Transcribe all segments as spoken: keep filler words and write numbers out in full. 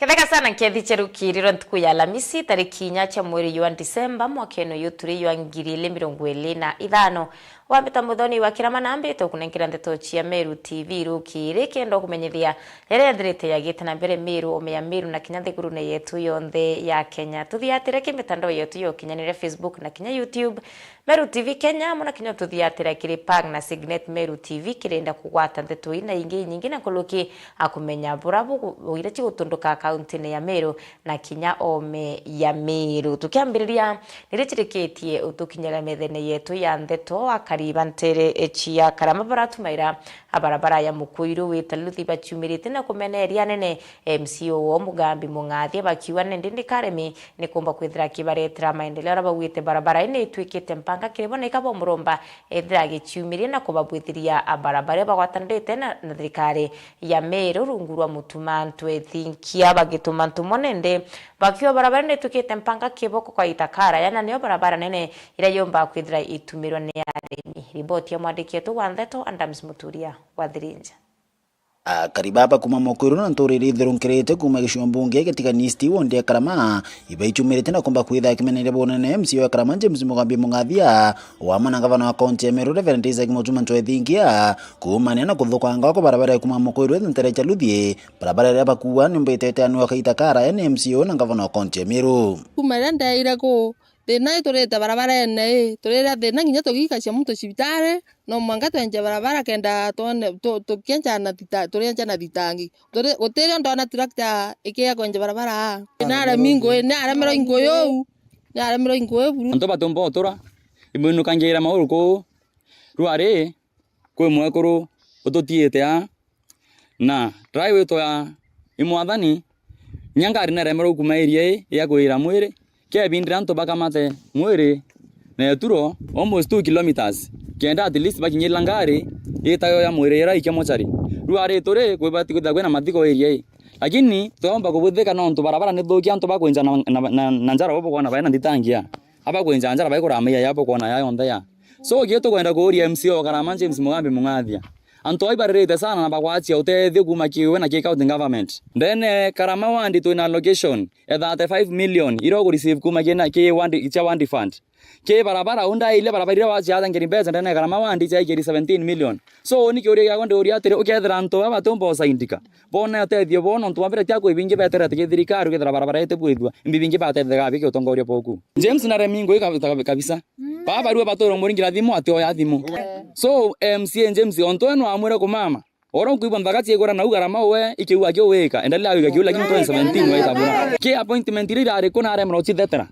Ketheka sana nkethi cia rukiri rwa ntuku ya Alamisi, tariki inya cia mweri jwa Disemba, mwakene uyu turi jwa ngiri ili mirongo ili na ithano. Wambita Muthoni wa Kirama na mbite ukunenkera ndeto cia Meru T V rukiri, kenda ukumenyithia jaria jathirite jagite na mbere Meru, ome ya Meru na kinya nthigurune yetu yonthe ya Kenya. Tuthiatire ki mitandao yetu ya ukinyaniria, Facebook na kinya YouTube, Meru T V Kenya, amwe na kinya tuthiatira kiri Pag na Signet Meru T V, kirenda kugwata ndeto ii na ingi inyingi na nkuruki a kumenya bura bugu-, iria cigutunduka kauntine ya Meru na kinya ome ya Meru. Tukiambiriria, niricirikitie utukinyira methene yetu ya ndeto, akari ba ntere cia Karama baratumaira a barabara ya Mukuiru wita Luthi baciumirite na kumeneria anene M C O wao Mugambi Mung'athia, bakiuga nindi ndikaremi ni kumba kwithira akibaretera maendeleo aria baugite barabara ii ni itwikite mpanga kiri bo, na ikaba umuromba ethira agiciumiria na kubabwithiria a barabara iria bagwatanirite na, na thirikari ya Meru rungu rwa Mutuma Ntwethinkia. Kia bagituma ntumo nindi bakiuga barabara ii ni itwikite mpanga kiboko kwa itakara, yana niyo barabara nene iria yomba kwithira itumirwa ni arimi. Riboti ya mwandiki wetu wa ndeto Adams Muturia wa Thirinja. Akari baba kuma Mukuiru na nturiri ithirunkirite kuma gicigo mbunge gia Tigania East ward ya Karama, ibaichumirite na kumba kwitha kimeneria bunene M C O wa Karama James Mugambi Mung'athia, wamwe na ngavana wa kaunti ya Meru Reverend Isaac Mutuma Ntwethinkia, kuumania na kuthukanga kwa barabara ya kuma Mukuiru ithintera cia Luthie. Barabara iria bakuua ni mbitete anua kaita karaya ni M C O na ngavana wa kaunti ya Meru. Kuma riria ndaire ku, thina iturite barabarene ii, turira thina nginya tugikacia muntu cibitari, no mwanka twenje barabara kenda twone, tu-, tukienja na thita-, turienja na thitangi. Turi-, gutirio ndona tractor ikiya kwenja barabara aa. Naremi ngui, naremerwa ingui uu, naremerwa ingui buru. Antu batumba utura, imwinukangira mauru kuu, rwari kwi mwekuru ututiite aa, na rai witwa i mwathani, inya ngari neremerwe kuma area ii ya kwira mwiri, kebindira antu bakamate mwiri na eturo almost two kilometres, kenda at least bakinyirira ngari itayo ya mwiri ira ikia mochari. Riu ari turi kwibati kwithirwa kwina mathigo area ii, lakini twomba kubuthika nontu barabara ni thuki, antu bakwinja na, na, na, na njara bo bukwona baina nthitangia, abakwinja njara baikuramia ya bukwona ya yonthe ya. So, kio tukwenda kuuria M C O Karama James Mugambi Mung'athia, antu ai baririte sana na bagwatia utethio kuma kiwe na ki county government. Ndene Karama ward twina allocation ya thirty-five million iria uku receive kuma kina ki ward, cia ward fund. Ki barabara, unda ile barabara iria waciathangiri mbeca ndene Karama ward ciaikiri seventeen million. So, ni kiuria giakwa ndiuria atiri, ukethira antu baba batumba usaindika, bone utethio bo, nontu bwa mbere ti akwi bingi beterete ki thirikari, ukethira barabara iti bwithua, imbi bingi batethega biki utongoria boku. James naremi ngui ka-, ka-, kabisa. Baba rua batwirwa muringira thimu, atioya thimu. So, M C A James, ontu we no amwire kumama, oro nkuigua nthaka ciigura nau Karama we, ikiu akio wika, endelea wika kiu, lakini twenty seventeen waitabura. Ki appointment iria irari ku naremera ucithetera.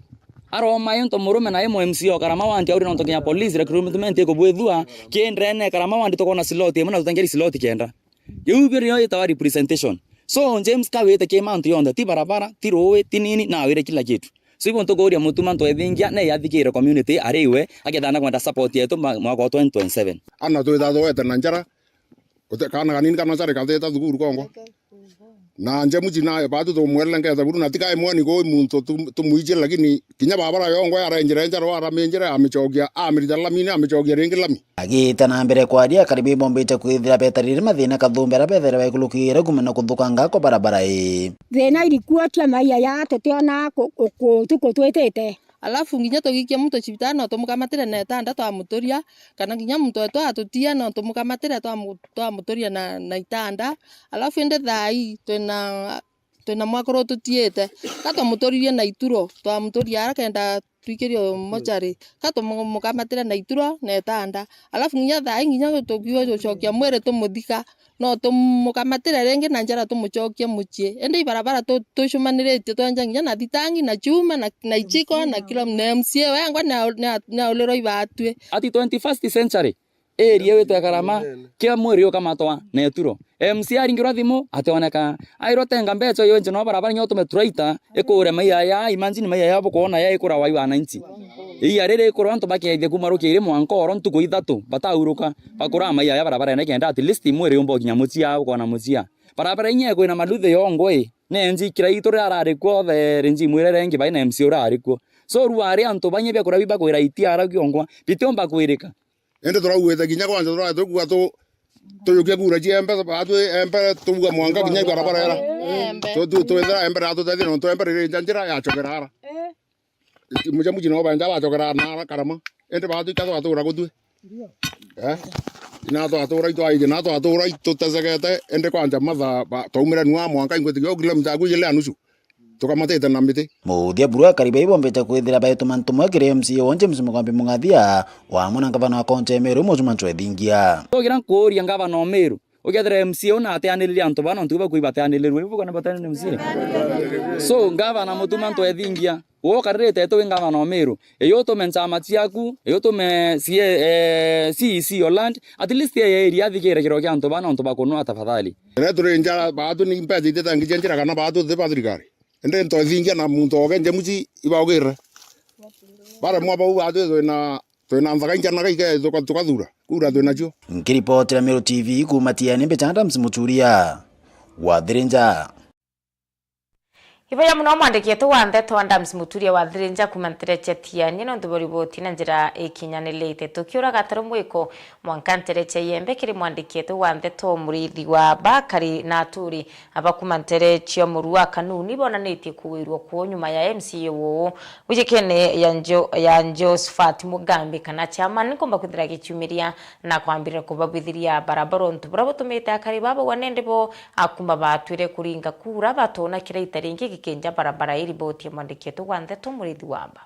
Aroma into murume na imo M C A o Karama ward auri nontu kinya police recruitment ikubwithua, ki ndene Karama ward tukona slot imwe na tutengeri slot kenda. Iu bio niyo yitawa representation. So, James kawite ki mantu yonthe, ti barabara, ti ruui, ti nini, nawire kila kitu. So, ibo ntukuria Mutuma Ntwethingia, ne yathikire community, ari iwe, akethana kwenda support yetu mwa-, mwaka wa twenty twenty-seven. Ana twitha twete na njara, ute-, kana kanini kana njara ikathita thukuru kongwa. Na James naye batu tumwelele ngetha buru, na tikai mwani kuu muntu tu-, tumwijire, lakini kinya barabara yongwa yarenjire njara, araminjire, amicokia, amirita lamini, amicokia ringi lami. Agiita na mbere kwaria, akari bibombite kwithira betarire mathina kathumbi aria bethaira baikulukire kumena kuthukanga kwa barabara ii. Thina irikuo cia maia ya tutiona ku-, ku-, ku-, tuku twitite. Alafu nginya tugikia muntu cibitari no tumukamatire na itanda twamuturia, kana nginya muntu wetu atutia no tumukamatire twamu-, twamuturia na, na itanda. Alafu indi thaa ii twina twina mwakuru tutiite, ka twamuturirie na ituro, twamuturia ara kenda twikirio mochari, ka tumukamatire na ituro na itanda. Alafu nginya thaa ii nginya tukiuga gucokia mwiri tumuthika, no tumukamatire ringi na njara tumucokie mucii. Indi ibarabara tu-, tucumaniritie twenja nginya na thitangi, na chuma, na, na ichiko, na kila, na M C A wengwa ni a-, ni a-, ni aulirwa ibatwi. Ati twenty-first century, area witwa Karama, kila mwiri ukamatwa na eturo. M C A aringirwa thimu, ationeka. Airwa tenga mbeca uyu nje no barabara nyo tume turaita, ikure maia ya, imagine maia ya bukwona ya ikura wai wananchi. Iya riri ikura antu bakethia kuma rukiri mwanka oro ntuku ithatu, batauruka, bakura maia ya barabara ene kenda at least mwiri umba ukinya mucii au, ukona mucii. Barabara inya kwina maluthe yongwe, ne nji kira itu riria arari kuo, the rinji mwire rengi bai na M C A urari kuo. So, rwari antu banye bia kuria bibakwira iti ara kiongwa, bitiumba kwirika. Indi turauite kinya kwanja turae tukuga tu-, tuyukia kura cia Embe, batwi Embe tuuga mwanka kinya ibarabara era. Embe. Tu, tu, twethira embe ratutethia nontu embe riri nja njira yacokera ara. Eh. Muja muji no benja bacokera na ara karama. Indi baatu ika twatura gutwi. Eh? Ina twatura itwaije, na twatura itutecegete, indi kwanja matha ba, twaumire nua mwanka ingwitikia kilomita aku ijiri na nusu. Tukamatite na miti. Muthia buru akari baibombite kwithira baituma ntumwa kiri M C A wao James Mugambi Mungathia, wamwe na ngavana wa kaunti ya Meru Mutuma Ntwethingia. Tugira nkuuria ngavana o Meru, ukethira M C A u nateanirire antu bana, nontu bakwigua bateanirirwe, ibu kana bateanirire M C A? So, ngavana Mutuma Ntwethingia, wokarire teto wi ngavana o Meru, iyo utume nchama ciaku, iyo utume C A, eh, C E C o land, at least ye area athigire kiro kia antu bana, nontu bakunwa tafadhali. Ria turi nja, baatu ni mbeca ititangi cia njira kana baatu ti ba thirikari. Indi nto ithingia na muntu oge nja muci ibaugirire. Baremwa bau baatu twina, twina nthaka injanaga ike tuka-, tukathura. Kura twinacio. Nkiripotera Meru T V kuuma Tiani, mbita Adams Muturia wa Thirinja. Iboya muno mwandiki wetu wa ndeto Adams Muturia wa Thirinja kuuma ntere cia Tiani, nontu bwa riboti na njira ikinyanirite. Tukiura gataro mwiko, mwanka ntere cia Iembe kiri mwandiki wetu wa ndeto Murithi wa Bakari na aturi aba kuuma ntere cia Murua Kanuni bonanitie kuwirwa kwoo nyuma ya M C A woo wijikene ya Njo-, ya Josephat Mugambi kana chairman nkumba kwithira gichiumiria na kwambirira kubabwithiria barabara, untu buria butumite akari baba gwa nende bo akuma batwire kuringa kura batona kira ita ringi gikinja barabara. Ii riboti ya mwandiki wetu wa ndeto Murithi wa Mba.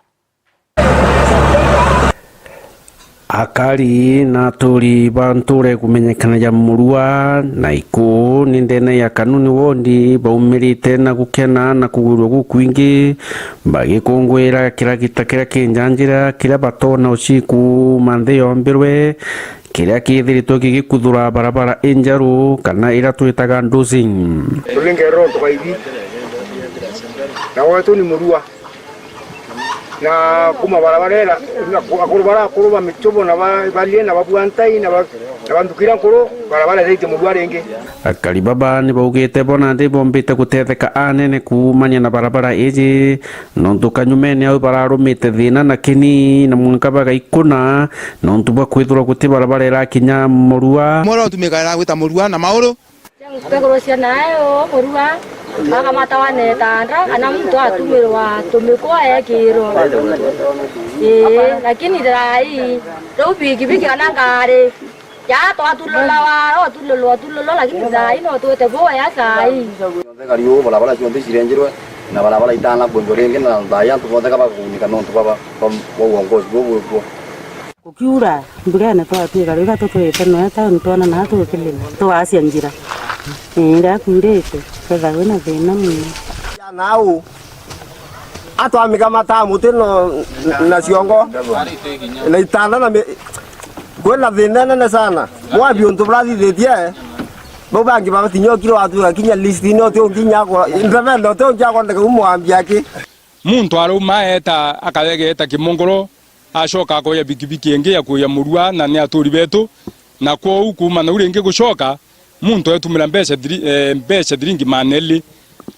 Akari na aturi ba ntura ikumenyekana ya Murua na Ikuu ni ndene ya Kanuni wondi baumirite na gukena na kugwirua gukwingi, bagikungwira kira gita kiria kinjanjira kiria batona uciku manthi yombirwe, kiria kithiritwe gigikuthura barabara injeru kana iria twitaga dosing. Tulingerwa ntuka ibi na wetu ni Murua. Na kuma barabara ira, na ku-, akuru bara akuru ba Michobo na ba, balie na ba Buantai na ba, na ba Nthukira nkuru, barabara ira iti Murua ringi. Akari baba ni baugite bo nandi bombite gutetheka anene kuumania na barabara iji, nontu kanyumene au bararumite thina na kini na mwanka bagaikuna, nontu bwa kwithirwa guti barabara irakinya Murua. Moro utumikaga gwita Murua na mauru. Tukurusha nayo Murua, bakamata wane tanda, kana muntu atumirwa tumikwa ekirwa. Ii, lakini thaa ii, riu bikibiki kana ngari, ya twatululawa, otululwa, otululwa, lakini thaa ii no twite boya thaa ii. Cionthe kariu, barabara cionthe cirenjirwe, na barabara itana kunjwa ringi, na thaa ii antu bonthe kabakugunika nontu baba, bwa, bwa uongozi bubu bwikuo. Kukiura, mburene twatwika riria tutwite noe tauni twona naa tukilima, twacia njira. Ii, riria kuurite, kethagwa na thina muno. Nau, atwamika mata muti no, na ciongo, na itanda na mi-, kwina thina nene sana. Mwambi untu burathithitie, bau bangi batinyokire watwika kinya list-ini uti ungi nyakwa, independent uti ungi akwandika umwambi aki. Muntu arauma eeta akawegeeta Kimongoro, acoka akoya bikibiki ingi ya kuuja Murua, na ni aturi betu, na kwou kuuma nau ringi gucoka, muntu etumira mbeca thiri-, eh, mbeca thiringi maana eli.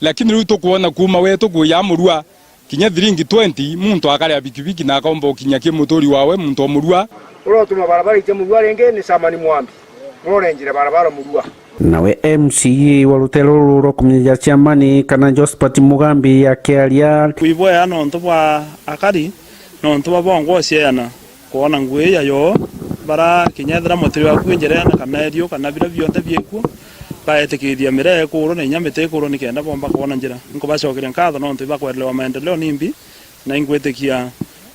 Lakini riu tukwona kuuma wetu kuuja Murua, kinya thiringi twenty, muntu akaria bikibiki na akaomba ukinya ki muturi wawe, muntu o Murua. Uria utuma barabara itia Murua ringi ni Samani Mwambi. Uria urenjire barabara Murua. Nawe M C A wa rutere ruru rwa kumenyithia ciamani kana Josphat Mugambi akiaria. Kwibwea nontu bwa akari, nontu bwa bongwa ucieana, kwona ngui ya yoo, bara kinya ethira muti waku wi njirene kana iriu kana biria bionthe biikuo, baetikithia miraa ikurwe na inya miti ikurwe nikenda bomba kwona njira. Nkubacokeria nkatho nontu ibakwerelewa maendeleo nimbi. Na ingwitikia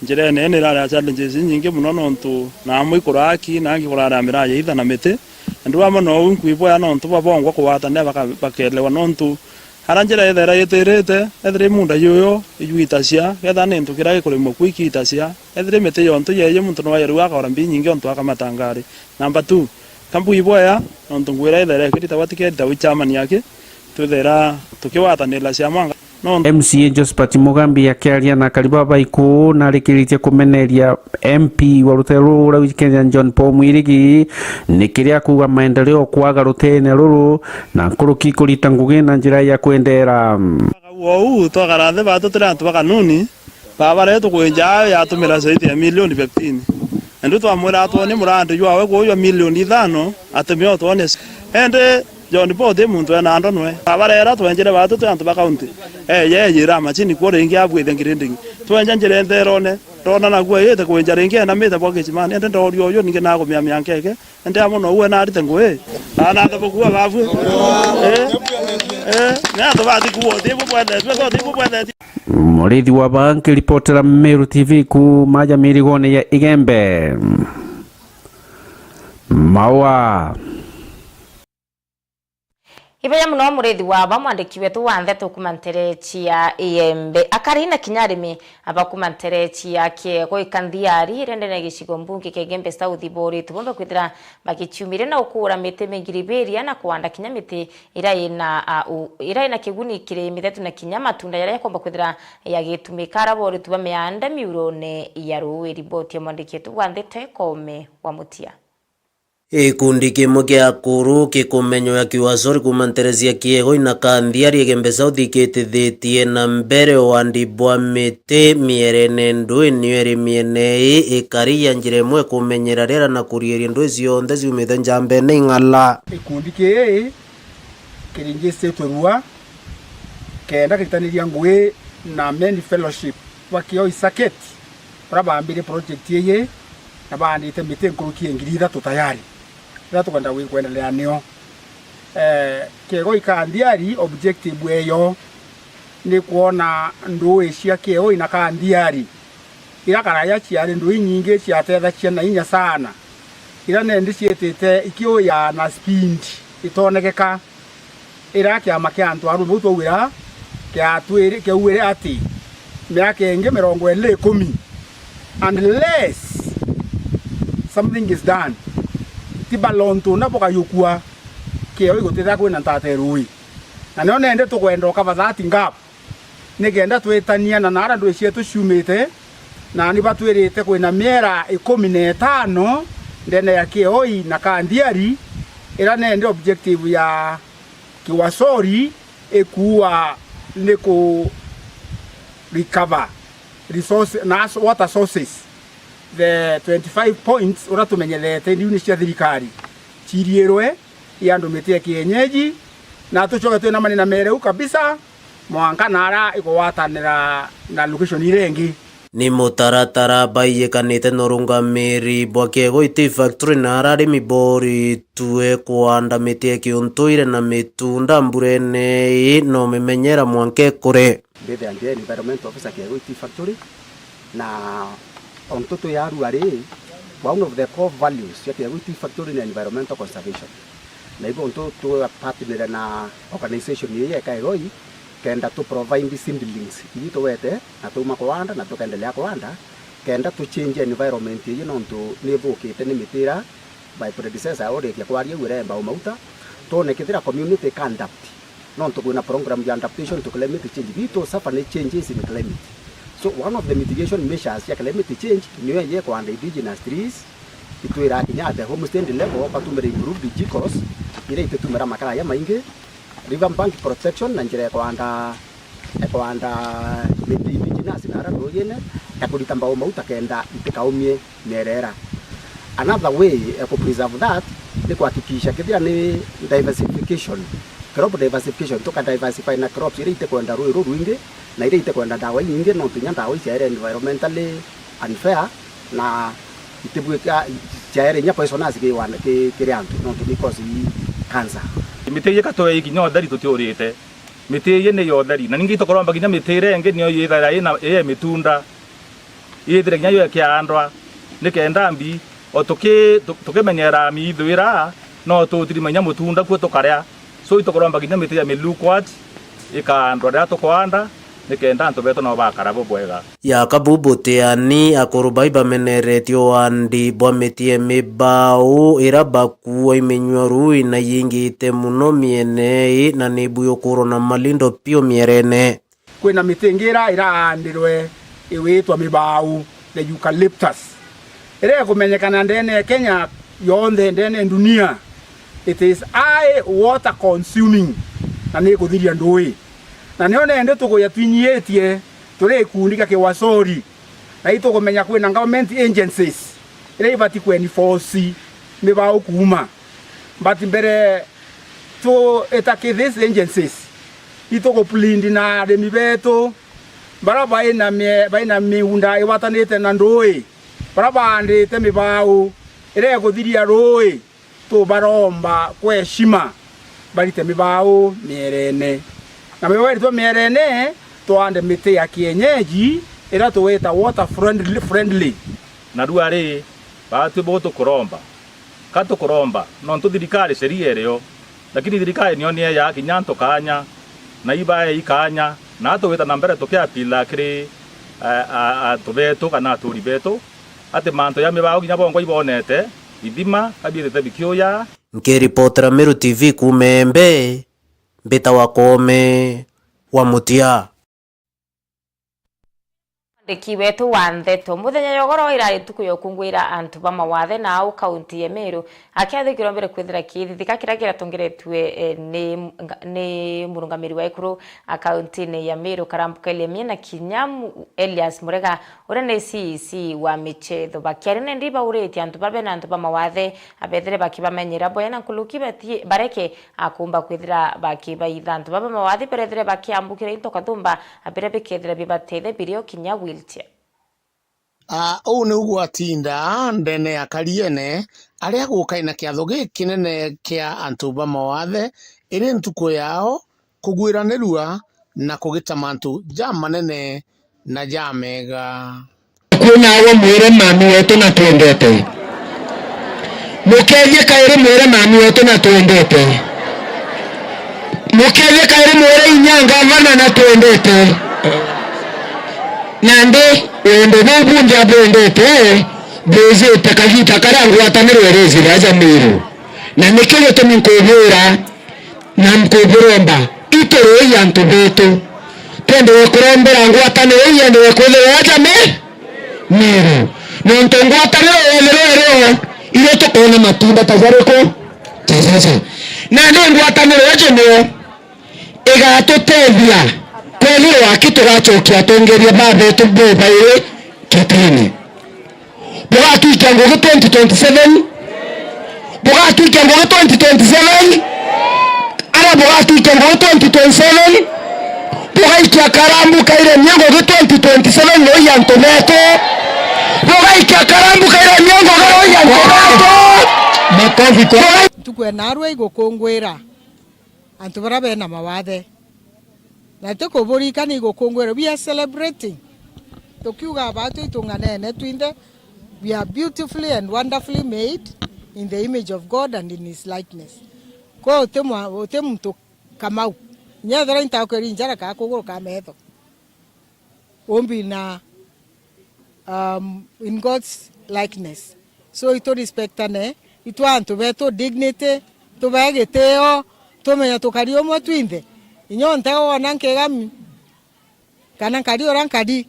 njira ene ni irari na challenges inyingi mono, nontu na amwe ikuraaki, na angi kurari na miraa ya itha na miti. Na ndiu amwe nou nkwibwea nontu bwa bongwa kugwatanira baka-, bakelewa, nontu ara njira ithaira itirite, ethira i munda yuyo ijwitacia, kethira ni into kiria gikurimwa ku ikiitacia, ethira i miti yontu yeeji muntu no airua akagura mbi inyingi ontu akamata ngari. Number two, ka mbwibwea, nontu ngwira ithaira ikiritagwa tiketi ta wi chairman aki, twithaira tukigwatanirira ciama. M C A Josphat Mugambi akiaria na akari baba baiku narikiritie kumeneria M P wa rutere ruru uria wijikene John Paul Mwirigi ni kiria akuuga maendeleo kwaga ruteene ruru na nkuruki kurita ngugi na njira ya kwendera. Ou twakara nthi batu turi antu ba Kanuni, barabara ii tukwinja ayo yatumira zaidi ya milioni fifteen. Nandi twamwira atwonie murandi jwawe kuu jwa milioni ithano, atumie otwonie. Indi John Paul ti muntu ena ndonwe. Abarera twenjere batu twi antu ba kaunti. Eye eyira macini kwo ringi abwithe ngirindingi. Twenja njira entherone. Rona naguo ite kwinja ringi enamite bwa gicimani. Ende ndoria uyu ningi nagumiamia nkeke. Ende amwe no uwe narite ngui. Ana athe bukua babue. Eh? Eh? Ni antu bati kuo ti bubwethetue, ti bubwethetue. Murithi wa Banki, ripotera Meru T V kuuma aja mirigone ya Igembe. Maua. Ibeya muno murithi wa ba mwandiki wetu wa ndeto kuma nterechi ya Igembe. Akari na kinya arimi aba kuma nterechi ya Kiego Ikanthiari, irendene gicigo mbunge kia Igembe South, boritwe bombe kwithira bagichiumire na ukura miti mingiribiria na kuanda kinya miti ira ina, a, u-, ira ina kiguni kiri mithetu na kinya matunda jaria jakomba kwithira yagitumika ara boritwe ba mianda miurone ya rui. Riboti ya mwandiki wetu wa ndeto Ekome wa Mutia. Gikundi kimwe kia akuru kikumenywa Kiwasori kuma nterechi ya Kiego ina Kanthiari Igembe South ikitithitie na mbere wandi bwa miti mierene ndui niyo iri miene ii ikari ya njira imwe kumenyera riera na kurieria ndui cionthe ciumite njambene ing'ala. Gikundi kii kiringicitwe rua kenda kiritaniria ngui na Men Fellowship ba Kioi Circuit, baria baambirie project iji na baandite miti nkuruki ya ngiri ithatu tayari, iria tukwenda gwi-, kwendelea nio. Eh, Kiego Ikanthiari, objective eyo ni kwona ndui cia Kiego ina Kanthiari, iria karaya ciari ndui inyingi ciatethacia na inya sana, iria nendi ciitite ikiuya na speed itonekeka. Iria kiama kia antu arume bau twaugira kiatwiri-, kiaugire ati miaka ingi mirongo iri ikumi, unless something is done, ti balontu na bukayukua Kiego igutithia kwina ntata ya rui. Na nio nende tukwenda ukaba that gap, nikenda twitania na naria ndui cietu ciumite, na ni batwirite kwina miera ikumi na itano ndene ya Kioi na Kanthiari, iria nende objective ya Kiwasori ikuua ni ku recover resource, na water sources, the twenty-five points uria tumenyerete ndiuni cia thirikari ciriirwe i andu miti ya kienyeji, na tucoke twinamane na mereu kabisa mwanka naria igwatanira na location iria ingi. Ni mutaratara baiyikanite na urungamiri bwa Kiego Tea Factory na aria arimi boritue kuanda miti ya kiuntuire na mitunda mburene ii no mimenyera mwanka ikure. Mbithe ndi environment officer Kiego Tea Factory, na ontu twi arua ri, one of the core values cia Kiego Tea Factory ni environmental conservation. Na ibo ontu twapartnere na organization ii ya Kiego Tea, kenda tu provide seedlings iria tuwete na tuma kuanda na tukendelea kuanda, kenda tu change environment ii, nontu ni ithukite ni miti iria my predecessor urikia kwaria au iremba umauta, twone kethira community ika adapt. Nontu kwina program ya adaptation to climate change, we to suffer ni changes in climate. So one of the mitigation measures ya climate change niyo ye kuanda indigenous trees, itwira kinya at the homestead level, ukatumira improved jikos, iria ititumira makara ya maingi, river bank protection na njira ya kuanda, ya kuanda miti indigenous na aria nduyine, ya kurita mbao mauta kenda itikaumie mierera. Another way ya ku preserve that ni kuhakikisha kethira ni diversification, crop diversification, tuka diversify na crops iria itikwenda rui rurwingi na iria itikwenda ndawa inyingi, nontu inya ndawa ici ciaere environmentally unfair na itibwika, ciaere inya poisonous ki wana-, ki, kiri antu, nontu ni cause i cancer. Miti iji ka twe ikinya utheri tutiurite. Miti iji ni ya utheri, na ningi itukuromba kinya miti iria ingi niyo yithaira ina, ii mitunda. Ithire kinya yo ikiandwa, nikenda mbi, o tuki-, tu-, tukimenyera miithu ira, no tutirima kinya mutunda kuo tukaria. So, itukuromba kinya miti ya milukwat ikaandwa riria tukwanda, nikenda antu betu nao bakara bubwega. Ya kabu butiani, akuru bai bameneretie uandi bwa miti ya mibau ira bakuua iminyua rui na yingite muno miene ii, na ni bwi ukurwa na malindo piu mierene. Kwina miti ingi ira iraandirwe iwitwa mibau, the eucalyptus, iria ikumenyekana ndene ya Kenya yonthe, ndene ya dunia. It is high water consuming, na ni ikuthiria ndui. Na nio nende tukuya twinyiitie turi gikundi kia Kiwasori, na itukumenya kwina government agencies iria ibati ku enforce mibau kuuma. But mbere Twita ki these agencies, itugu plead na arimi betu, bara baina mie-, baina miunda igwatanite na ndui, bara baandite mibau iria iguthiria rui, tubaromba kwa heshima barite mibau mierene. Na mibau iritwe mierene, twande miti ya kienyeji iria tugwita water friendly, friendly. Na riu ari, batwi bugutukuromba, ka tukuromba, nontu thirikari sheria irio, lakini thirikari nio nieyaa kinya antu kaanya, na ibaei kaanya, na tugwita na mbere tukiapila kiri, eh, a-, antu betu kana aturi betu, ati mantu ja mibau kinya bongwa ibonete, ithima, ka biithite bikiuya. Nkiripotera Meru T V kuuma Embe, mbitawa Koome wa Mutia. Mwandiki wetu wa ndeto, muthenya ya ugoro irari ntuku ya ukungwira antu ba mawathe na au kaunti ya Meru, akiathikirwa mbere kwithira kithithika kiria kiratongeretue, eh, ni, ni murungamiri wa ikuru a kaunti-ini ya Meru, Karambu Kalemie, na kinya mu-, Elias Murega, uria ni C E C wa michetho. Bakiaria nendi bauritie antu baria bena antu ba mawathe abethire bakibamenyera boya na nkuruki bati-, bareke akumba kwithira bakibaitha. Antu baba mawathi berethire bakiambukira into kathumba, biria bikethira bibateithia birio kinya wheelchair. Ah, uu niu gwatinda ndene ya Kariene, aria gukaina kiatho gikinene kia antu ba mawathe, iri ntuku yao kugwiranirua na kugita mantu jamanene na jamega. Kwina agwe mwire mami wetu na twendete. Mukethie kairi mwire mami wetu na twendete. Mukethie kairi mwire inya ngavana na twendete. Nandi wendo buu bunthe abwendete, mbijite kagita karia ngwataniro irijire aja Meru. Na nikio gitumi nkubwira, na nkuburomba, iturui antu betu. Twendewe kurombera ngwataniro ii yendewe kwithirwa aja Me-, Meru. Nontu ngwataniro yethirwa irio, irio tukoona matunda ta jariku? Ta jaja. Nandi ngwataniro iji nio igatutethia kwithirwa aki tugacokia atongeria babetu bobairi kitini. Bugatwikia ngugi twenty twenty-seven. Bugatwikia ngugi twenty twenty-seven. Ara bugatwikia ngugi twenty twenty-seven. Bugaikia Karambu Kalemie ngugi twenty twenty-seven, roi antu betu. Bugaikia Karambu Kalemie ngugi, roi antu betu. Makofi kwa Bugai- Ntuku ya narua igukungwira antu baria bena mawathe. Na ti kuburikana igukungwira, we are celebrating. Tukiuga batwi itunganene twinthe, we are beautifully and wonderfully made in the image of God and in his likeness. Kwa uti mwa-, uti muntu Kamau. Inya ethira intakweri njara ka kuguru ka metho. Umbi na um, in God's likeness. So itu respectane, itwe antu betu dignity, tubae gitio, tumenya tukari umwe twinthe. Inya untega wona nkigami, kana nkari uria nkari,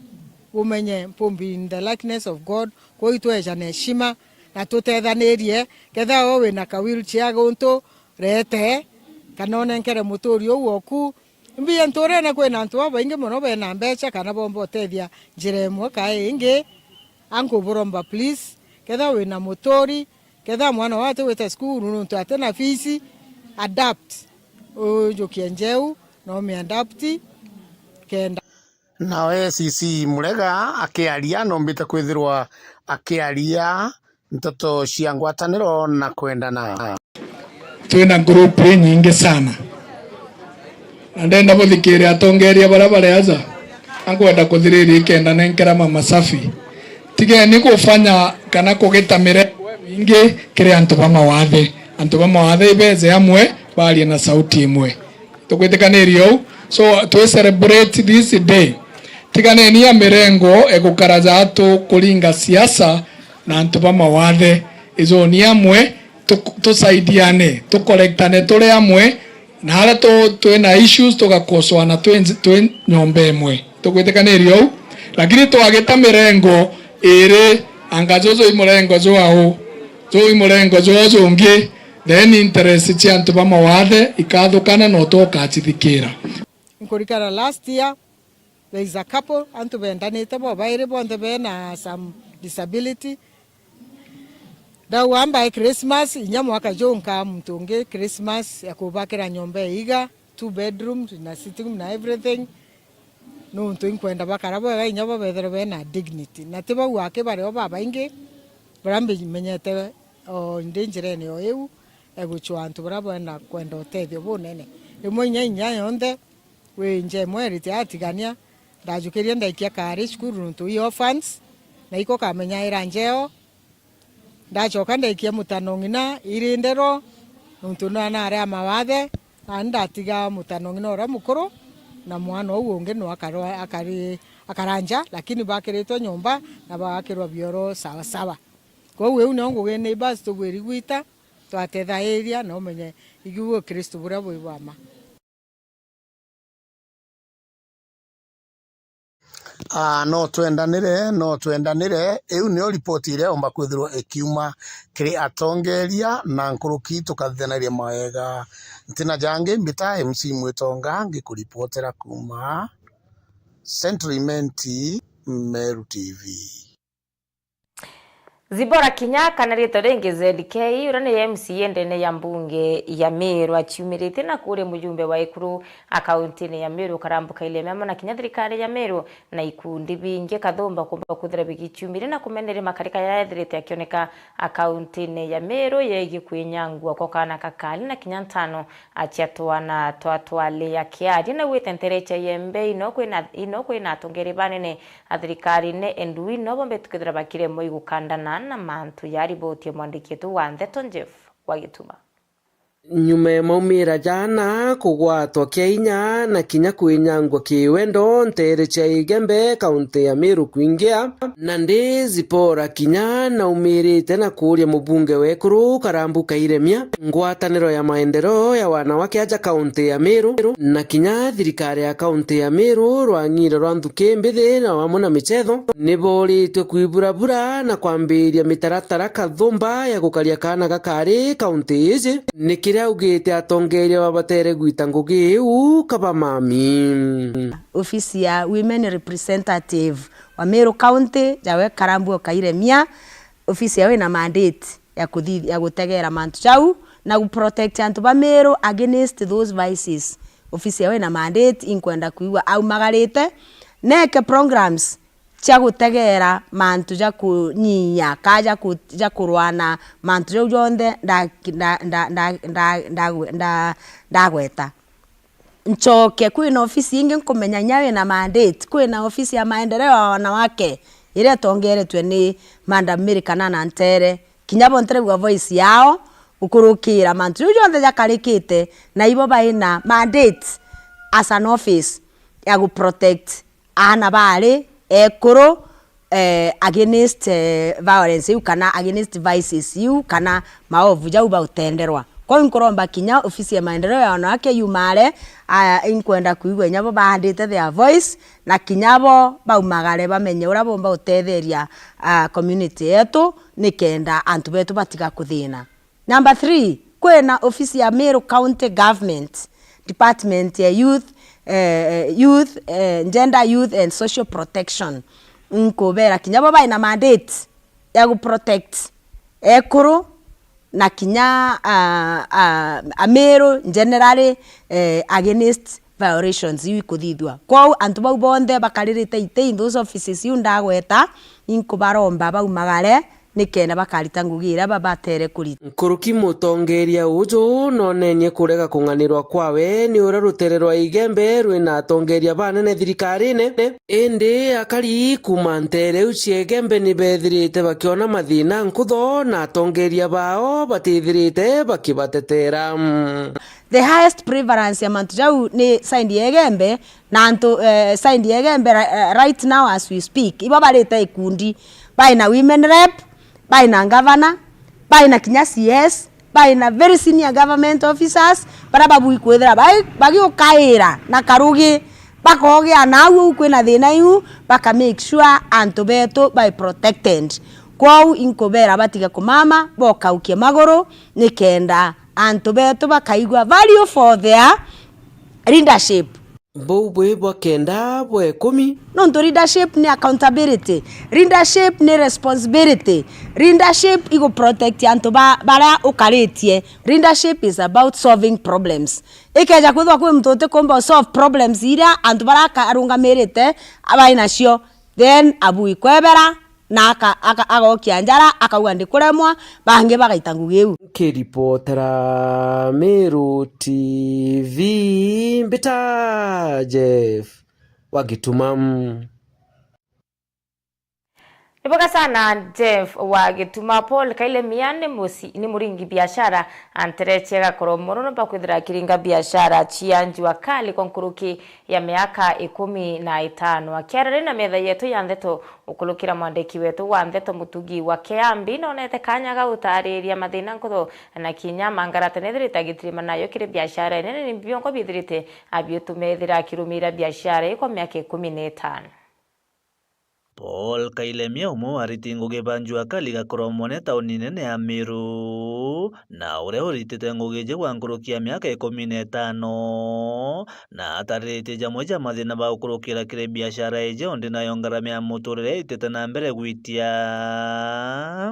umenye mpumbi in the likeness of God, kwou itwejane heshima, na tutethanirie, kethira we wina ka wheelchair guntu, rete, kana unenkere muturi uu oku, Mbi nturene kwina antu babaingi mono bena mbecha kana bomba utethia njira imwe kaa ingi. Ankuburomba please, kethira wina muturi, kethira mwana wao atigwita cukuru nontu atina fees, adapt. Ujukie njeu, na umiadapt kenda. Nao A C C Murega akiaria, nombite kwithirwa akiaria nteto cia ngwataniro na kwendana. Twina group inyingi sana. Na ndenda buthikiria atongeria baria bari aja. Ankwenda kuthiriria ikenda nenkera Mama Safi. Tigeni kufanya kana kugita mirengo imingi kiri antu ba mawathe. Antu ba mawathe ibeze amwe, barie na sauti imwe. Tukwitikaniria uu? So, twi celebrate this day. Tiganeni ya mirengo egukara jaatu kuringa siasa na antu ba mawathe. Ijoni amwe, tu-, tusaidiane, tukorektane turi amwe, na aria tu-, twina issues tugakosoana twi nj-, twi nyomba imwe. Tukwitikaniria uu? Lakini twagita mirengo iri, anga juju i murengo jwa u, juu i murengo juu jungi, then interest cia antu ba mawathe ikathukana na utu ukachithikira. Nkurikana last year, there is a couple, antu bendanite bo bairi bonthe bena some disability. Ndauga mbae Christmas, inya mwaka juu nkaa muntu ungi Christmas ya kubakira nyomba ya iga, two bedrooms na sitting room na everything. Nuntu inkwenda bakara bwega, inya bo bethirwe bena dignity. Na ti bau aki, bari o babaingi baria mbimenyete o ndi njirene o iu, eguchwa antu baria bena kwenda utethio bunene. Rimwe inya inya yonthe, wi nja imwe erite atigania, ndajukirie ndaikia kaari cukuru nuntu i orphans, na iko kamenyaira njeo. Ndacoka ndaikia mutano ng'ina iri ndero, nuntu na nari a mawathe, nani ndatiga mutano ng'ina uria mukuru, na mwana uu ungi no akarwa-, akari-, akara nja, lakini bakiritwe nyomba na bagakirwa bioro sawa sawa. Kwou iu nio ngugi neighbours tubwiri gwita, twatethairia na umenye igiu Ukristu buria bwi bwa ma. Aa, no twendanire, no twendanire. Iu nio ripoti iria yomba kwithirwa ikiuma kiri atongeria na nkuruki tukathithanaria mawega. Ntina jangi mbita M C Mwitonga ngikuripotera kuuma Central Imenti, Meru T V. Zipporah Kinya, kana riitwa ringi Z K, uria ni M C A ndene ya mbunge ya Meru, aciumiritie na kuria mujumbe wa Ekuru a kauntine ya Meru, Karambu Kairemia, amwe na kinya thirikari ya Meru na ikundi bingi kathumba kumba kwithira bigicumiria na kumeneria makarika jaria ethirite akioneka a kauntine ya Meru yegii kwinyangua kwa kaana kakari na kinya ntano acia twana twa twali. Akiaria na gwite ntere cia Igembe ino kwina, ino kwina atongeri banene a thirikari ne endui no bombe tukethira bakiremwa igukandana na mantu ya riboti ya mwandiki wetu wa ndeto Jeff wa Gituma. Nyuma ya maumira jana kugwatwa kia inya na kinya kwinyangwa kiwendo ntere cia Igembe, kaunti ya Meru kwingia, nandi Zipporah Kinya naumirite na kuuria mubunge wa Ekuru Karambu Kairemia, ngwataniro ya maendeleo ya wanawake aja kaunti ya Meru, na kinya thirikari ya kaunti ya Meru rwang'ire rwa nthuki mbithi na wamwe na michetho, niboritwe kwiburabura na kwambiria mitaratara kathumba ya gukaria kaana gakari kaunti iji, ni kiria augite atongeria babatere gwita ngugi iu kabamami. Ofisi ya Women Representative wa Meru County, jawe Karambu Kairemia, ofisi yao ina mandate ya kuthi-, ya gutegera mantu jau na gu protect antu ba Meru against those vices. Ofisi yao ina mandate, inkwenda kwigua aumagarite, neke programs cia gutegera mantu ja kunyia ka ja ku-, ja kurwana mantu jau jonthe nda-, nda-, nda-, nda-, nda-, ndagwe-, nda-, ndagweta. Ncoke, kwina ofisi ingi nkumenya inya wina mandate, kwina ofisi ya maendeleo ya wanawake iria itongeretwe ni Madam Mary Kanana Ntere. Kinya bo ntiregua voice yao gukurukira mantu jau jonthe jakarikite, na ibo baina mandate as an office ya gu protect aana baari ekuru, eh, against, eh, violence iu kana against vices iu kana maovu jau bautenderwa. Kwou nkuromba kinya ofisi ya maendeleo ya wanawake yumare, ah, inkwenda kwigua inya bo baandite their voice, na kinya bo baumagare bamenye uria bomba utetheria, ah, community yetu, nikenda antu betu batiga kuthina. Number three, kwina ofisi ya Meru County Government, Department ya Youth, eh, Youth, eh, Gender, Youth and Social Protection. Nkubera kinya bo baina mandate ya gu protect ekuru na kinya, ah, ah, Ameru generally, eh, against violations iu ikuthithua. Kwou antu bau bonthe bakaririte iti in those offices iu ndagweta, inkubaromba baumagare, nikenda bakarita ngugi iria babatere kurita. Nkuruki mutongeria uju nonenie kurega kung'anirwa kwawe ni uria rutere rwa Igembe rwina atongeria banene thirikarine, indi akari kuuma ntere iu cia Igembe ni bethirite bakiona mathina nkutho na atongeria bao batithirite bakibatetera. The highest prevalence ya mantu jau ni side ya Igembe, na antu, eh, side ya Igembe ri-, eh, right now as we speak, ibo barite ikundi, baina women rep, baina governor, baina kinya C S, baina very senior government officers, baria babui kwithira bai-, bagiukaira na karugi, bakogia na au au kwina thina iu, baka make sure antu betu bai protected. Kwou inkubera batige kumama, bokaukie maguru, nikenda antu betu bakaigua value for their leadership. Buu bwi bwa kenda bwa ikumi. Nontu leadership ni accountability, leadership ni responsibility, leadership igu protect antu ba, baria ukaritie. Leadership is about solving problems. Ikeja kwithwa kwi muntu utikumba solve problems iria antu baria arungamirite bai nacio, then abu ikwebera na aka- aka- agokia njara, akauga ndikuremwa, bangi bagaita ngugi iu. Nkiripotera Meru T V, mbita Jeff wa Gituma. Ni bwega sana Jeff wa Gituma. Paul Kailemia ni muci- ni muringi biashara antereche gakoro mono nomba kwithira akiringa biashara cia njua kali kwa nkuruki ya miaka ikumi na itano. Akiarari na metha yetu ya ndeto ukulukira mwandiki wetu wa ndeto Mutugi wa Kiambi, nonete kanya ga gutariria mathina nkuthu na kinya mangarata nethirite agitirima nayo kiri biashara inene ni biongo bithirite abiutumethira akirumira biashara ii kwa miaka ikumi na itano. Paul Kailemia, umwe wa ariti ngugi ba njua kali gakorwa mone tauni nene ya Meru, na uria uritite ngugi iji gwa nkuruki ya miaka ikumi na itano, na atariritie jamwe ja mathina ba gukurukira kiri biashara iji, undi nayo ngarama ya muturire itite na mbere gwitia.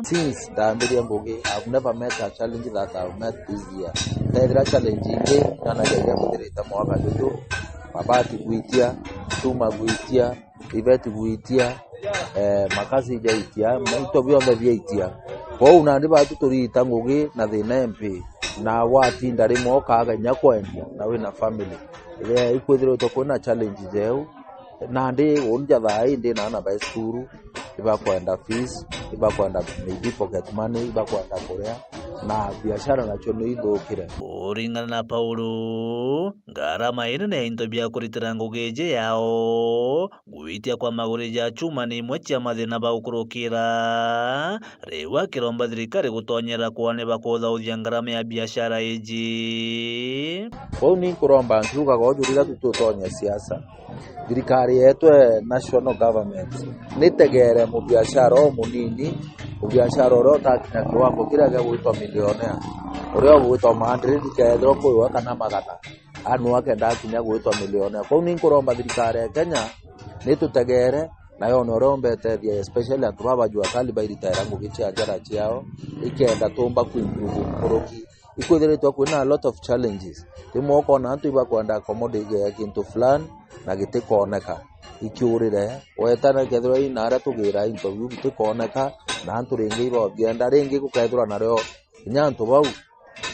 Since ndambiria ngugi, I've never met a challenge that I've met this year. Ndethira challenge ingi, nanageria mbithirite mwaka juju, mabati gwitia, chuma gwitia, iveti gwitia, eh, makasi ijaitia, into bionthe biaitia. Kwou nandi batu turiita ngugi na thina empi, na watinda rimwe ukaga inya kwendia na wina family. Eh, ikwithiritwe kwina challenge jeu, nandi unja thaa ii ndina aana bai cukuru, ibakwenda fees, ibakwenda maybe pocket money, ibakwenda kuria, na biashara nacio ni ithukire. Kuringana na Paulo, ngarama inene ya into bia kuritira ngugi iji yao, gwitia kwa maguri ja chuma ni imwe cia mathina ba gukurukira. Riu akiromba thirikari gutonyera kwone bakuthauthia ngarama ya biashara iji. Kwou ni nkuromba nkiugaga uju riria tu tutonye siasa, thirikari yetu e national government nitegere mubiashara umunini, mubiashara uria utakinya kiwango kiria gia gwitwa millionaire, uria ugwitwa maandiri ndikethirwa kwiwe kana magana. Anu akenda akinya gwitwa millionaire. Kwou ni nkuromba thirikari ya Kenya nitutegere na yone uria umba itethia, especially antu baba jua kali bairitaira ngugi cia njara ciao, ikenda tumba kuimprove nkuruki. Ikwithiritwe kwina a lot of challenges. Rimwe ukona antu ibakwenda accommodate kintu fulani na gitikooneka. Ikiurire, wetana kethirwa ina aria tugira interview bitikooneka, na antu ringi ibabienda, ringi gukethirwa nario kinya antu bau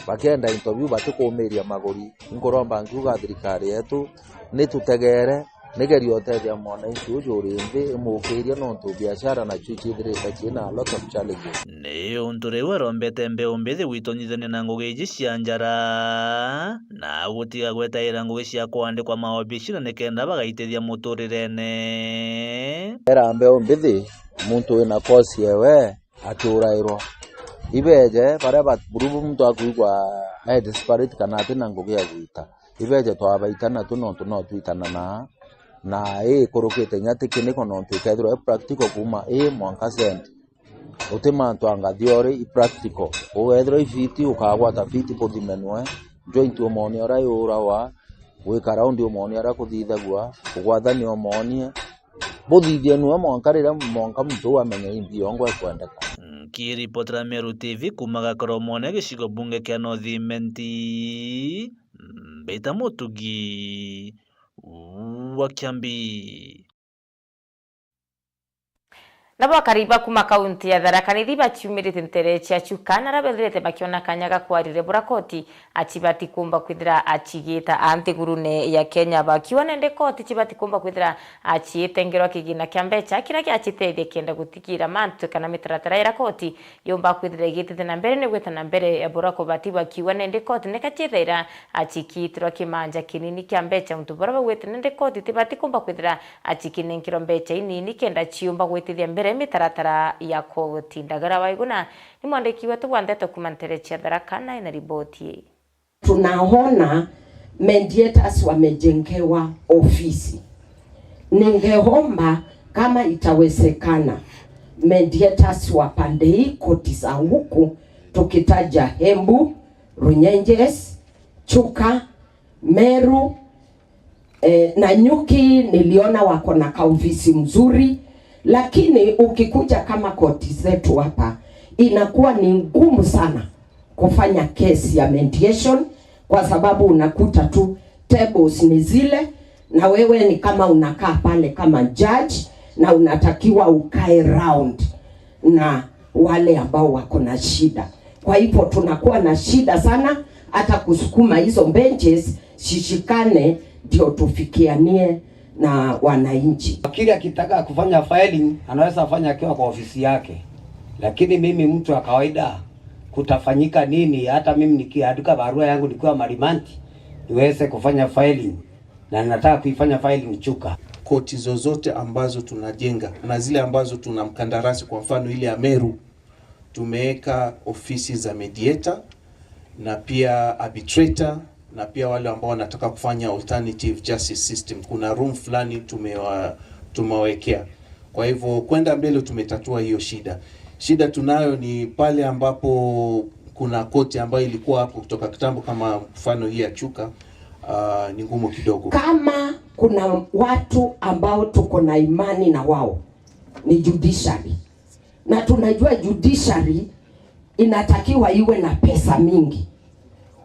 bakienda into biu batikuumiria maguri. Inkuromba nkiuga thirikari yetu nitutegere, nigerie utethia mwananchi uju uri nthi, imukiria nontu biashara nacio iciithirite ciina a lot of challenges. Ni untu riu arombete mbeu mbithi gwitonyithania na ngugi iji cia njara, na gutiga gwetaira ngugi cia kwandikwa maobicine nikenda bagaitithia muturirene. Era mbeu mbithi, muntu wina course yewe, akiurairwa. Ibeeje baria ba-, buru muntu akwigua e desperate kana atina ngugi ya gwita. Ibeeje twabaita natu nontu no twitananaa, na ii ikurukite inya ti kiniko nontu ikethirwa i practical kuuma A mwanka Z. Uti mantu anga theory, i practical. Ugethirwa i fiti, ukagwata fiti buthimenwe, joint umoonie uria iurawa, gwika raundi umoonie uria kuthithagua, kugwathania umoonie, buthithie nue mwanka riria mwanka muntu uu amenya imbi yongwa ikwendeka. Nkiripotera Meru T V kuuma Gakoromone, gicigo bunge kia North Imenti, mbita Mutugi wa Kiambi. Nabo akari ba kuuma kaunti ya Tharaka Nithi baciumiritie ntere cia Chuka, na aria bethirite bakiona kanya ga kwarire bura koti acibati kumba kwithira acigita a nthigurune ya Kenya, bakiuga nende koti cibati kumba kwithira aciite ngerwa kigina kia mbeca kiria giacitethia kenda gutigira mantu kana mitaratara iria koti yumba kwithira igitite na mbere ni gwita na mbere ya bura kubati, bakiuga nende koti nika ciithaira acikiitirwa kimanja kinini kia mbeca, untu buria baugite nende koti tibati kumba kwithira acikinenkerwa mbeca inini kenda ciumba gwitithia mbere mitaratara ya koti. Ndagara Waiguna ni mwandiki wetu wa ndeto kuuma ntere cia Tharaka, nae na riboti ii. Tunaona mediators wamejengewa ofisi. Ningeomba kama itawezekana, mediators wa pande hii, koti za huku, tukitaja Embu, Runyenjes, Chuka, Meru, Eh, Nanyuki niliona wako na kaofisi mzuri, lakini ukikuja kama koti zetu hapa, inakuwa ni ngumu sana kufanya kesi ya mediation, kwa sababu unakuta tu tables ni zile, na wewe ni kama unakaa pale kama judge, na unatakiwa ukae round na wale ambao wako na shida. Kwa hivyo tunakuwa na shida sana hata kusukuma hizo benches zishikane ndio tufikianie na wananchi. Wakili akitaka kufanya filing, anaweza fanya akiwa kwa ofisi yake, lakini mimi mtu wa kawaida, kutafanyika nini hata mimi nikiandika barua yangu nikiwa Marimanti niweze kufanya filing, na nataka kuifanya filing Chuka? Koti zozote ambazo tunajenga na zile ambazo tuna mkandarasi, kwa mfano ile ya Meru, tumeweka ofisi za mediator na pia arbitrator na pia wale ambao wanataka kufanya alternative justice system. Kuna room fulani tumewa-, tumewawekea. Kwa hivyo, kwenda mbele, tumetatua hiyo shida. Shida tunayo ni pale ambapo kuna koti ambayo ilikuwa hapo kutoka kitambo, kama mfano hii ya Chuka, ah, ni ngumu kidogo. Kama kuna watu ambao tuko na imani na wao, ni judiciary, na tunajua judiciary inatakiwa iwe na pesa mingi.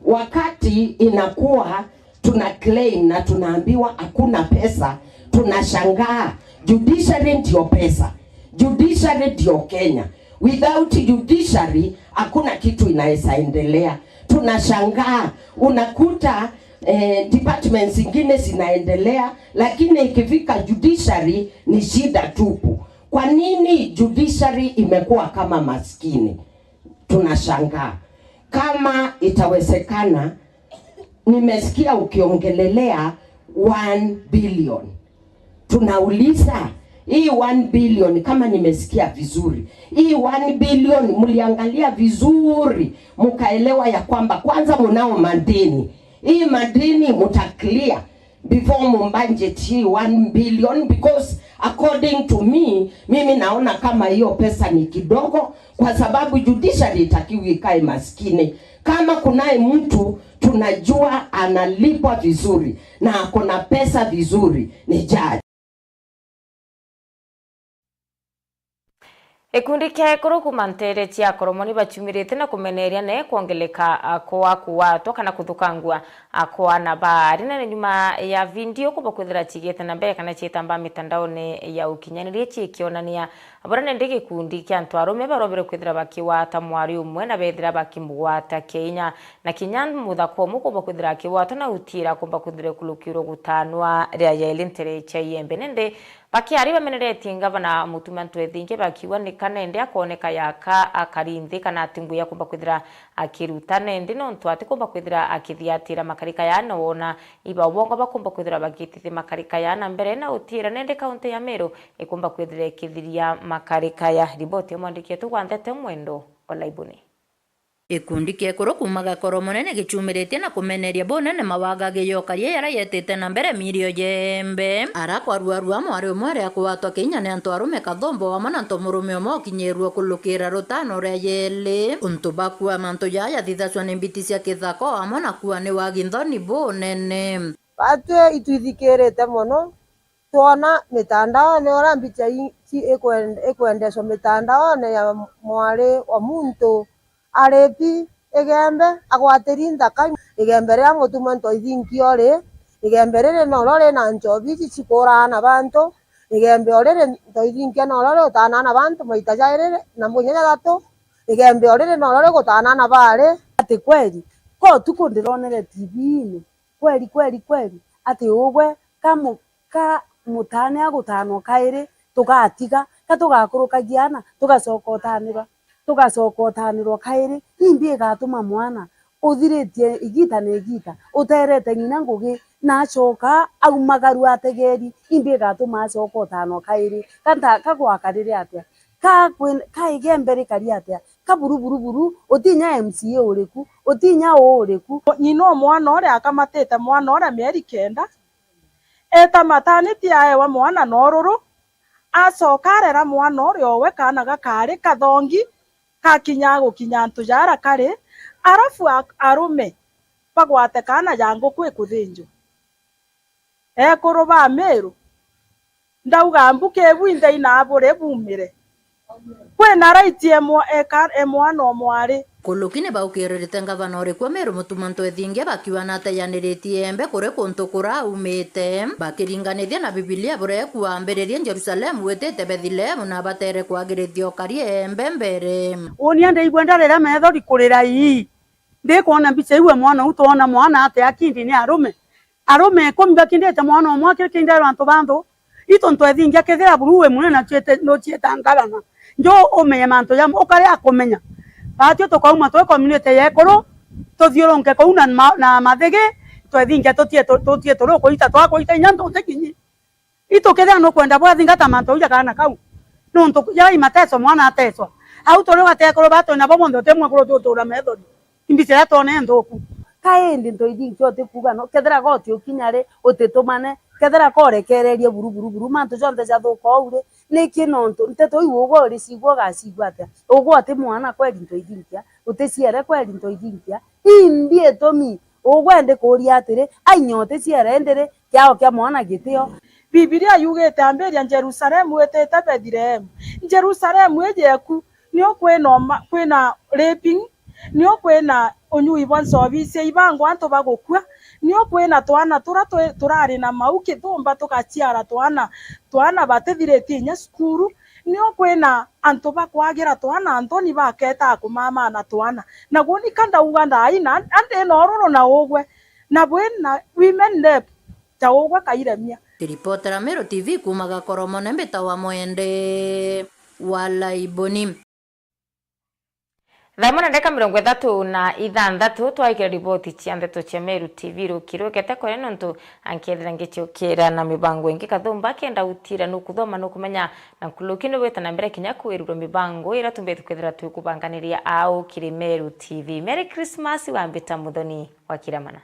Wakati inakuwa tuna claim na tunaambiwa hakuna pesa, tunashangaa. Judiciary ndio pesa, judiciary ndio Kenya. Without judiciary, hakuna kitu inaweza endelea. Tunashangaa, unakuta eh, departments zingine zinaendelea, lakini ikifika judiciary ni shida tupu. Kwa nini judiciary imekuwa kama maskini? Tunashangaa. Kama itawezekana, nimesikia ukiongelelea one billion. Tunauliza, hii one billion, kama nimesikia vizuri, hii one billion mliangalia vizuri, mkaelewa ya kwamba kwanza mnao madeni. Hii madeni mta clear before mubudget hii one billion, because according to me, mimi naona kama hiyo pesa ni kidogo, kwa sababu judiciary itakiwa ikae maskini. Kama kunaye mtu tunajua analipwa vizuri na ako na pesa vizuri, ni judge. Gikundi kia ekuru kuuma nteere cia Koromoni baciumirite na kumeneria ne kwongeleka kwa kuwatwa kana kuthukangua kwa ana ba aari. Na ni nyuma ya video kuumba kwithira ciigite na mbere kana ciitambaa mitandaone ya ukinyaniria cikionania buria nende gikundi kia antu arume barobire kwithira bakiwata mwari umwe na bethira bakimugwata kinya, na kinya muthaka umwe kuumba kwithira akiwatwa na utiira kuumba kwithira kulukirwe gutanwa ria yeli ntere cia Iembe. Nende bakiari bameneretie ngavana Mutuma M'Ethingia bakiuga ni kana ende akooneka yaka akari nthi kana ati ngugi akumba kwithira akiruta nende, nontu atikumba kwithira akithiatira makarika yaa na wona iba ubongo bakumba kwithira bagitithia makarika yaa na mbere na utiira nende kaunti ya Meru ikumba kwithira ikithiria makarika ya. Riboti ya mwandiki wetu Gwanthete Mwendo, Olaibuni. Gikundi kia ekuru kuuma Gakoromoni ni gicuumiritie na kumeneria bunene mawagagiyo karia jaria jetite na mbere mirio Iembe. Ara kwaruarua mwari umwe aria akwatwa kinya ni antu arume kathumbu amwe na ntomurume umwe ukinyirue kulukira rutano ria yeli. Untu bakua mantu jaa jathithacua ni mbiti cia kithaka o amwe na kuua ni wagi nthoni bunene. Batwi itwithikirite mono, twona mitandaone uria mbicha i-, ci-, ikwen-, ikwendecwa mitandaone ya mwari wa muntu ari pi Igembe agwatiri nthaka. Igembe riria Mutuma M'Ethingia uri, Igembe riri norio ri na nchobi iji cikuuraga na bantu. Igembe o riri M'Ethingia norio riutaana na bantu maita jairi na munya jathatu. Igembe o riri norio rigutaana na baari. Ati kweri, ka utuku ndironere T V-ini, kweri, kweri, kweri, ati ugwe ka mu-, ka mutaane agutaanwa kairi, tugatiga, ka tugakurukagia aana, tugacoka utaanirwa, tugacoka utaanirwa kairi? Imbi igatuma mwana uthiritie igiita na igiita, uteerete ng'ina ngugi, na acoka aumagaru ategeeri, imbi igatuma acoka utaanwa kairi? Ka nta-, ka gwakarire atia? Ka kwi-, ka Igembe rikari atia? Ka buru, buru, buru, utinya M C A uriku, utinya uu uriku. Ng'ina o mwana uria akamatite mwana uria mieri kenda, eeta mataniti aewa mwana na ururu, acoka arera mwana uria owe kaana gakaari kathongi, kakinya gukinya antu jaara kari, arafu a-, arume bagwate kaana ja nguku ikuthinjwa. Ekuru ba Miru, ndauga mbuki ibu inthei na aburi bumire. Kwina right e mwa-, eka-, e mwana o mwari. Kuluki ni baukiririte ngavana uri kuo Miru Mutuma Ntwethingia bakiuga na ateyaniritie Embe kuri kuntu kura aumite, bakiringanithia na Bibilia buria ikuambiririe Jerusalemu witite Bethilehemu na abatere kwagirithia ukari Embe mbere. Uuni andeigua ndarira methori kurira ii. Ndikwona mbica iu e mwana u twona mwana ate akindi ni arume. Arume ikumi bakindite mwana umwe akiri kinderwa antu ba nthu. Itu Ntwethingia kethira buru wi munene na ciete, nucieta ngavana. Njo umenye mantu ja ukari akumenya. Batio tukauma twi community ya ekuru, tuthiurunke kuu na ma-, na mathigi, Ntwethingia tutie tu-, tutie turi ukuita, twakuita inya ntu ntikinyi. Itu kethira nukwenda bwathingata mantu jau ja kaana kau. Nuntu jai mateso mwana ateswa. Au turi ugatekuru ba twina bo bonthe uti mwekuru tutura methori. Imbica iria twona inthuku. Ka indi ntu ithinkia utikuuga no, kethira go utiukinya ri, utitumane, kethira ko urekererie buru, buru, buru, mantu jonthe jathuka ou ri, niki nontu nteto iu ugwe uricigua ugacigua atia? Ugwe uti mwana kweri ntu ithinkia, uticiere kweri ntu ithinkia? Imbi itumi ugwe ndi kuuria atiri, ainya uticiere indi ri, kiao kia mwana gitio. Bibilia yugite, ambiria Jerusalemu witite Bethilehemu. Jerusalemu iji eku, nio kwina uma-, kwina raping, nio kwina unyui bwa nchobi cia ibango antu bagukua, nio kwina twana turia twi-, turari na mau kithumba tugaciara twana, twana batithiritie inya cukuru, nio kwina antu bakwagira twana nthoni baketaa kumamana twana. Naguo nika ndauga ndaai na, andi na ururu na ugwe, na bwina women rep, ta ugwe kairemia. Kiripotera Meru T V kuuma Gakoromone mbitawa Mwende wa Laiboni. Thaa imwe na ndagika mirongo ithatu na ithanthatu, twaikira riboti cia ndeto cia Meru T V ruki rukete kwere nontu ankethira ngiciukira na mibango ingi kathumba kenda utira nukuthoma nukumenya na nkuruki nubwite na mbere kinya kwirurwa mibango ira tumbite kwithira twikubanganiria au kiri Meru T V. Merry Christmas, wambita Muthoni wa Kiramana.